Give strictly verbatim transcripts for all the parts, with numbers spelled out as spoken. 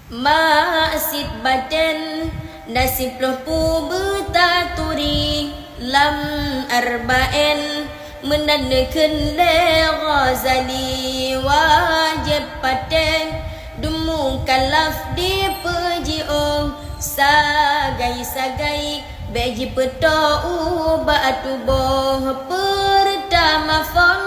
Maksiet baten, na siploh peue beutaturi lam Arba'in, meunan neukheun lé Ghazali, wajéb patéh dum mukallaf dipeujiôh sagai-sagai. Bék jipeutô ubak tuboh. Peurtama phôn,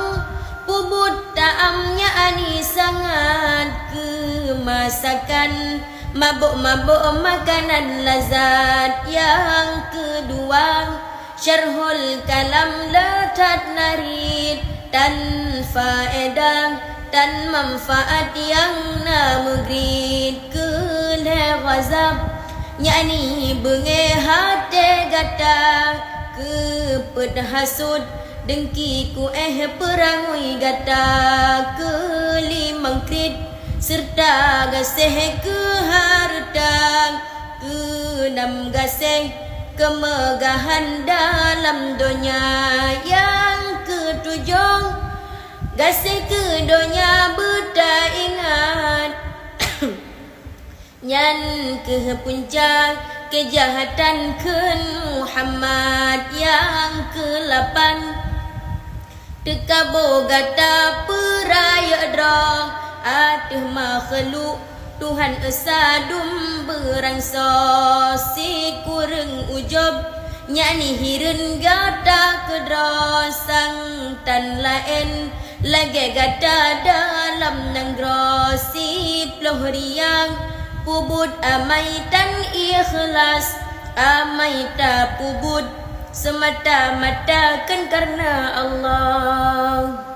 peubuet ta'am, yakni sangat keu masakan, mabök-mabök makanan lazat. Nyang keudua, syarhul kalam le that narit, tanpa faedah, tan manfaat nyang na meugrit. Keu lhée ghadab, yakni beungéh até gata, keu peuet hasut, deungki, kuéh peurangui gata. Keu limong kriet, seureuta gaséh keu hareuta. Keu nam, gaséh keumeugahan dalam donya. Nyang keutujoh, gaséh keu donya beutaingat. Nyan keuh punca keujahatan, kheun Muhammad. Nyang keulapan, teukaboh gata peurayeuk droe ateueh makhluk Tuhan Esa dum beurangsoe. Sikureueng ujob, yakni hireuen gata keudroe, sang tan laén lagée gata dalam nanggroe. Siploh riya, peubuet amai tan ikhlas, amai tapeubuet seumata-mata kheun kareuna Allah.